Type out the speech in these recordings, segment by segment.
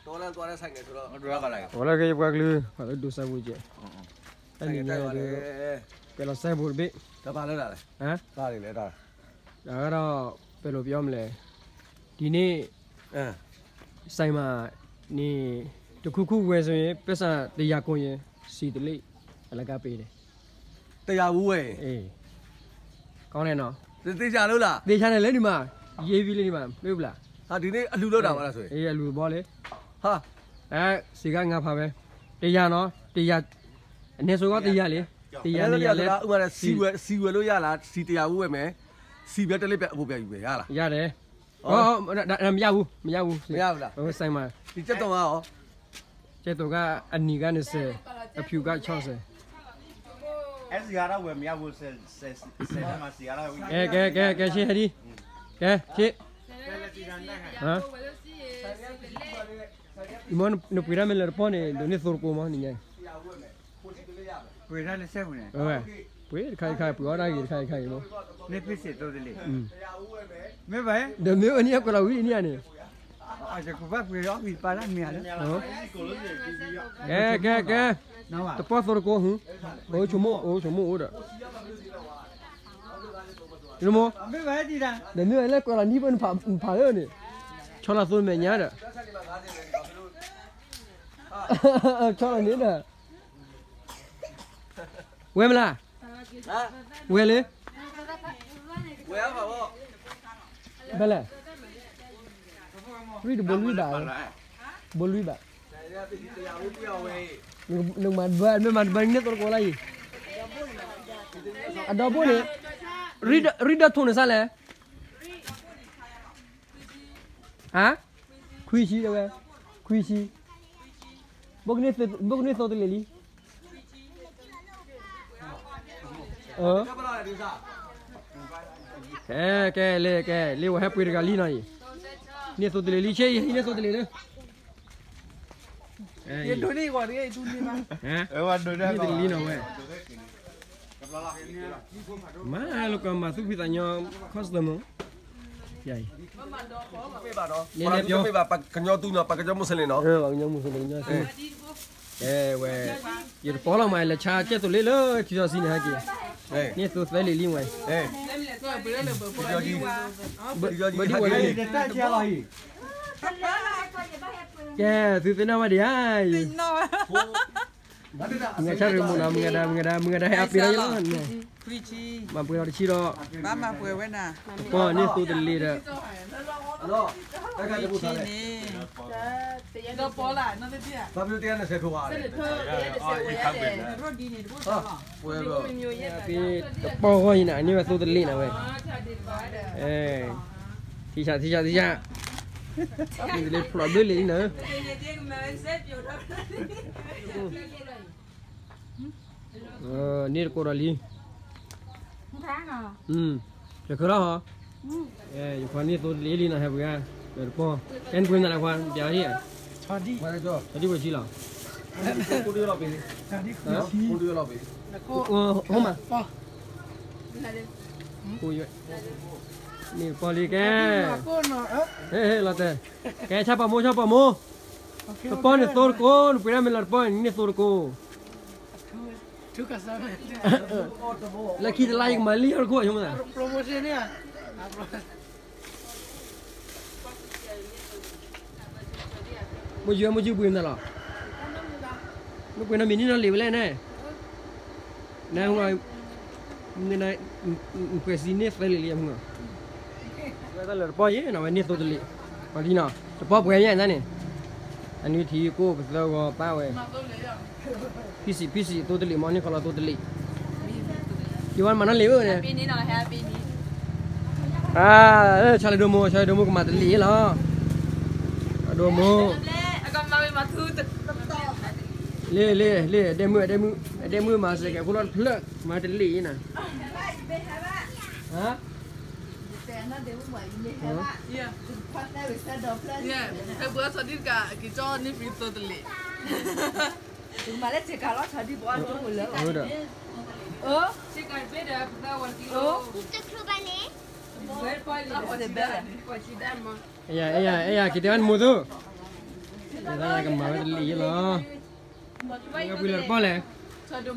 အိၣ်လၢက့ၤပှၤကလုာ် ပှၤလၢဒိးစဲးဘိးကဲး, တနံၤညါဒီး ကွဲးလီၤစဲးဘိးတဘ့ၣ်, တဂၤဒီး ပဲၤလိာ်ပယီၤမလဲၣ်, ဒ်န့ၣ် ဆိုင်မှာ န့ၣ် တစ်ခုခုဝယ်ဆိုရင် ပိုက်ဆံတစ်ရာကုန်ရင် ဆီတစ်လိပ် အလကားပေးတယ်. တစ်ရာဘူးဝယ်ရင် ကောင်းတယ်နော်. သေချာလို့လား? သေချာတယ်လေဒီမှာ, ရေးပြီးလေဒီမှာ, တွေ့ဘူးလား? ဟာ, ဒီနေ့အလှူလုပ်တာပါလားဆိုရင်. အေး, အလှူသဘောလေ. ဟာ, အဲ, စည်ကငါးဖာပဲ, တစ်ရာနော်, တစ်ရာ, အနည်းဆုံးကတစ်ရာလေ, တစ်ရာ, နှစ်ရာလဲ, ဥပမာ ဆီဝယ်, ဆီဝယ်လို့ရလား, ဆီတစ်ရာဘူးဝယ်မယ်, ဆီပဲတစ်လိပ်ပဲအပူၤပဲယူမယ်, ရလား? ရတယ်. မရဘူး, မရဘူး, မရဘူးလား? ဆိုင်မှာ, ဒီကြက်သွန်ကရော? ကြက်သွန်ကအနီကနှစ်ဆယ်, အဖြူကခြောက်ဆယ်. အဲစည်ရတာဝယ်မရဘူး, ဆယ်ဆယ်ဆယ်ထဲမှာစည်ရတာဝယ်. ကဲ, ကဲ, ကဲ, ကဲ, ရှေ့ဟဲဒီး, ကဲ, ရှေ့, ဟမ်, မ့ၢ်နပှ့ၤတၢ်မ့ၢ်လၢတပီၢ်န့ၣ် ဒိးန့ၢ်သိတကိးမ့ၢ်နညါ, ပှ့ၤတၢ်လၢစဲပူၤန့ၣ်, ပှ့ၤတခါတခါ, ပှ့ၤအီၣ်တၢ်ဂ့ၤတခါတခါအံၤမ့ၢ်, န့ၢ်ဖ့စ့းသိတလ့ၣ်, မ့ၢ်ဘၣ်, ဒီးမ့ၢ်ဝဲန့ၣ်အကွဲးလီၤဝံၤန့ၣ်ဧါန့ၣ်, ယကဘၣ်ပှ့ၤအီၣ်ဂံၢ်ပာ်လၢမ့ၢ်ဧါလၢ, ကဲ, ကဲ, ကဲ, တပီၢ်သိတကိး, အိၣ်ဆိကမိၣ်, အိၣ်ဆိကမိၣ်အိၣ်ဒီး မ့ၢ်, ဒီးမ့ၢ်ဝဲလၢကွဲးလီၤနံၣ်ပၢၢ်နဖးလၢန့ၣ်, ဆီလီၤသိမဲာ်ညါဒီး, ဆီလီၤန့ၣ်ဒီး, ဝဲမလား, ဝဲလၢ, ဘဲလဲၣ်, ရံၣ်တဘိလွံၢ်ဘး, ဘိလွံၢ်ဘး, နမၤတဘၢ, မ့ၢ်မၤတဘၢန့ၣ်သိတကိးလၢအံၤ, အဒီဘိန့ၣ်, ရံၣ်ဒီးထိၣ်န့ၣ်စၢ်လဲၣ် ဟါ, ခွံဆံတဲဝဲ, ခွံဆံ, ဘိကန့ၢ်သိတလ့ၣ်လံ, ကဲ, ကဲ, လ့, ကဲ, လ့ဝဲဟဲပှ့ၤတဂၤလံနီၤအံၤ, န့ၢ်သိတလ့ၣ်လံ, ဆ့ယဟံးန့ၢ်သိတလ့ၣ်လၢ ယဒိးန့ၢ်ဂီၤတဂ့ၤ, ဒိးန့ၢ်ဘၣ်, န့ၢ်သိတလ့ၣ်လံနီၤဝဲ, မၤလၢကမၤသူၣ်ဖှံသးညီ custom မ့ၢ်, ယၤအံၤ, မ့ၢ်ဘၣ်, ပှၤကညီတူၢ်နီၤ, ပှၤကညီမူစလ့ၣ်နီၤ, ပှၤကညီမူစလ့ၣ်, ကဲဝဲ, ယတပီၢ်လီၤမး လဲၤဆါကဲသိးလ့ၣ်လၢ KTC န့ၣ်ဟဲက့ၤ, န့ၢ်သိသၢလ့ၣ်လံဝဲ, ဘၣ်ဒံဝဲလံ ကဲ, သုသ့ၣ်နီၣ်ဝဲဒံးဧါအံၤ, မုၢ်ဂၤဆၣ်ရ့မိၣ်နီၤ, မုၢ်ဂၤဒါ, မုၢ်ဂၤဒါ, မုၢ်ဂၤဒါဟဲအပ့ၤလီၤယလီၤ, မၤပှဲၤလီၤတဆံဒီး, တပီၢ်န့ၢ်သိတလ့ၣ်ဒီး, တပီၢ်ဂီၢ်အံၤန့ၣ် န့ၢ်ဝဲသိတလ့ၣ်နၤဝဲ, ထံဆး, ထံဆး, ထံဆး, န့ၢ်တလ့ၣ်ဖျိးဘျုးလံနၤ, န့ၢ်တကိးဒီးလံ, တချုးလီၤ, ယခွါန့ၢ်သိတလ့ၣ်လံနီၤ ဟဲပှ့ၤဧါ, ဒီးတပီၢ်, ကဲနပှ့ၤနၤလၢခွါ, ပျးဝဲဒံး, ဆီဒံၣ်ဝဲဆံလီၤ, န့ၢ်တပီၢ်လံကဲ, ဟဲလီၤတဲာ်, ကဲဆၣ်ပၤမိၢ်, ဆၣ်ပၤမိၢ်, တပီၢ်န့ၢ်သိတကိး, နပှ့ၤတၢ်မ့ၢ်လၢတပီၢ်န့ၢ်သိတကိး လၢခံတလါယကမၤလံဟီၣ်တခိၣ်အဆိကမိၣ်သး, မိၢ်ယုၢ်, မိၢ်ယုၢ်ပှ့ၤနၤလီၤ, နပှ့ၤနီတမံၤန့ၣ်နီတလ့ၣ်ဝဲလဲၣ်န့ၣ်, န, နပှ့ၤစံးန့ၢ်သၢလ့ၣ်လံအမုၢ်, ဝဲတၢ်လၢတပီၢ်ယဲနီၤ ဝဲန့ၢ်သိတလ့ၣ်, ပှၤဒ်နီၤ တပီၢ်ပှဲၤညါန့ၣ်, အနုထံကိၢ်ပသၢဂီၤပၢ်ဝဲ ဖံစံး ဖံစံး သိတလ့ၣ်မ့ၢ် န့ၢ်ခီလီၤသိတလ့ၣ်, ယဝဲမၤနီၣ်လ့ၣ်ဝဲန့ၣ်, အါ, ဆၣ်လၢဒိၣ်မိၢ်, ဆၣ်လၢဒိၣ်မိၢ်ကမၤတလ့ၣ်လီၤ, အဒိၣ်မိၢ်, လ့ၣ်, လ့ၣ်, လ့ၣ်, ဒဲမုၣ်, ဒဲမုၣ်, ဒဲမုၣ်မၤစဲးကဲးဖိလီၤတဖျၢၣ်, မၤတလ့ၣ်နၤ, ဟါ ဟဲပှ့ၤအီၣ်ဆီဒံၣ်တကး က့ၤကၠီန့ၢ်ဖံသိတလ့ၣ်, အယၤ အယၤ က့ၤတဲဘၣ်နမိၢ်သိ, ယသးကမၤဝဲတလံၤယဲလီၤ. ကပှံၤလၢတပီၢ်လဲၣ်,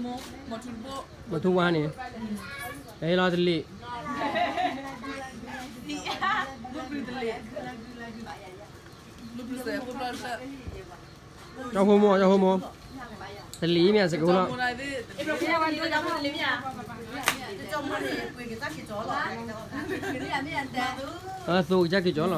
မီၤထူဝါန့ၣ်, ဟဲလီၤတလံၤ, ကၠီဖိမိၢ် ကၠီဖိမိၢ်, တလံၤမ့ၢ်စကိးလီၤ. အသိကစၢ်က့ၤကၠီလီၤ,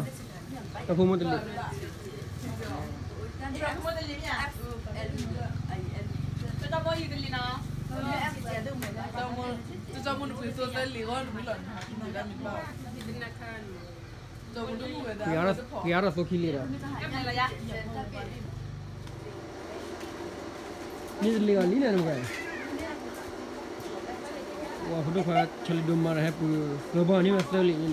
ကၠီဖိမိၢ်တလံၤ. ပှၤအါထီၣ်သိခံလ့ၤဒီး, န့ၣ်တလံၤအီၤလံန့ၣ်ဝဲ, ဝဲဖိဒိၣ်ခွါ ဆဲးလၢဒိၣ်မးဒီး ဟဲပှ့ၤသၢဘီန့ၣ်ဝဲသၢလံၤန့ၣ်လီၤ. အီၣ်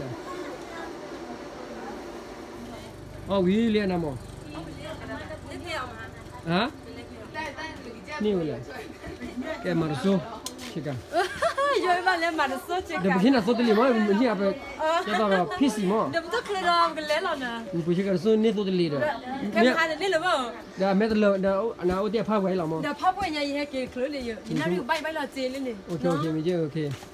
ဝံၤလံအနၤမး, ဟါ, န့ၣ်ဝဲလဲၣ်, ကဲမၤတစိၢ်, ဆ့ကၤ, ယဘၣ်လဲၤမၤတစိၢ်ဆ့ကၤ, ဒီးပကဟ့ၣ်နၤသိတလံၤမး, မ့ၢ်ဟ့ၣ်အပ, ကဲသိးဒီး ဖံစံးမး, ဒီးပတချုးဒီးပကလဲၤလီၤနၤ, ပှ့ၤဆ့ကၤတစိၢ်န့ၢ်သိတလံၤဒီး, ကဲမၤတန့ၢ်လၢၤဘၣ်, ဒီးအမဲာ်တလၢာ်ဒီး နအိၣ်တ့ၢ်အဖးဝဲလီၤမး, ဒီးဖးပှဲၤညါယဟဲက့ၤချုးလံ, ယနၢ်ရံၣ်ဘၣ်ဘၣ်လီၤစ့လံန့ၣ်, မ့ၢ်က့, ခံလ့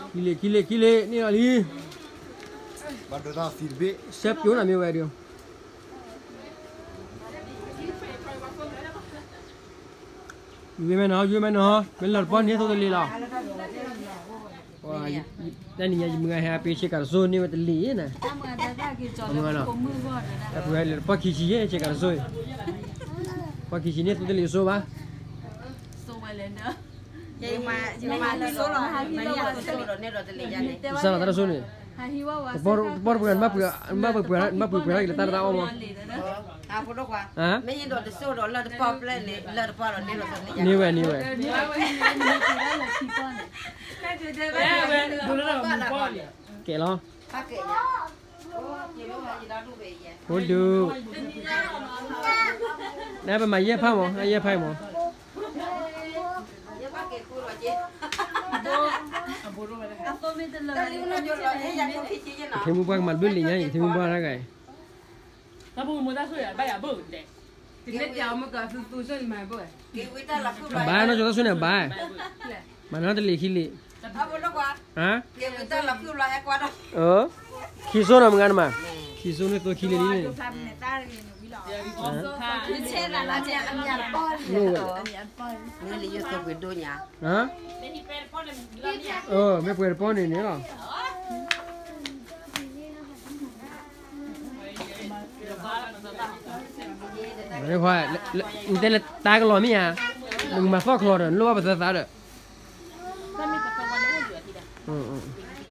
ၤ ခံလ့ၤ ခံလ့ၤ န့ၢ်လီၤလံ. စဲးပျိနၤမ့ၢ်ဝဲဒၣ်, ယွၤမ့ၢ်နီၤ, ယွၤမ့ၢ်နီၤ, မ့ၢ်လၢတပီၢ်န့ၢ်သိတလံၤလီၤ. တနံၤညါယမုၢ်ဂၤဟဲပှ့ၤဆ့ကၤတစိၢ်န့ၢ်ဝဲတလံၤန့ၣ်, မုၢ်ဂၤလီၤ, ပှ့ၤလၢတပီၢ်ခံဆံယဲၢ် ဆ့ကၤတစိၢ်, ပီၢ်ခံဆံန့ၢ်သိတလံၤစိဘၣ်. ယမၤလၢစိလီၤ, ယမၤလၢစိလီၤ, ယမၤလၢစိလီၤ, န့ၢ်ဒီးတလံၤယါန့ၣ်, စၢ်လီၤတၢ်တစိၢ်န့ၣ်, တပီၢ်တပှဲၤ နဘၣ်ပှ့ၤပှဲၤထီၣ်က့ၤလၢတၢ်တၢ်အီၣ်မး, မ့ၢ်ဒီးတစိၢ်ဒီးလၢတပီၢ်ပျဲၢ်န့ၣ်, လၢတပီၢ်ဒီးန့ၢ်ဒီးတလံၤယါန့ၣ်, န့ၢ်ဝဲန့ၢ်ဝဲ, ကဲလီၤ. အိၣ်ဒုး, နပမၤယဲၢ်ဖးမး, နယဲၢ်ဖးမး, ထံမူပှၢ်ကမၤဘျုးလံာ်ညါအံၤ, ထံမူပှၢ်တၢ်ဂၤအံၤ, ဘၣ်နီၢ်ကီၢ်တၢ်ဆိၣ်န့ၣ်ဘၣ်, မၤနီတလံာ်ခံလံာ်, ခံစိနီၤမုၢ်ဂၤနမၤ, ခံစိန့ၣ်သိခံလံာ်လံန့ၣ်, မ့ၢ်ပှဲၤတပီၢ်န့ၣ်န့ၣ်လီၤ. နတဲလၢတၢ်ကလီၤမ့ၢ်ဧါ, နကမၤသီၣ်ချီဒီး နလိၣ်ဘၣ်ပသၢသးဒီး,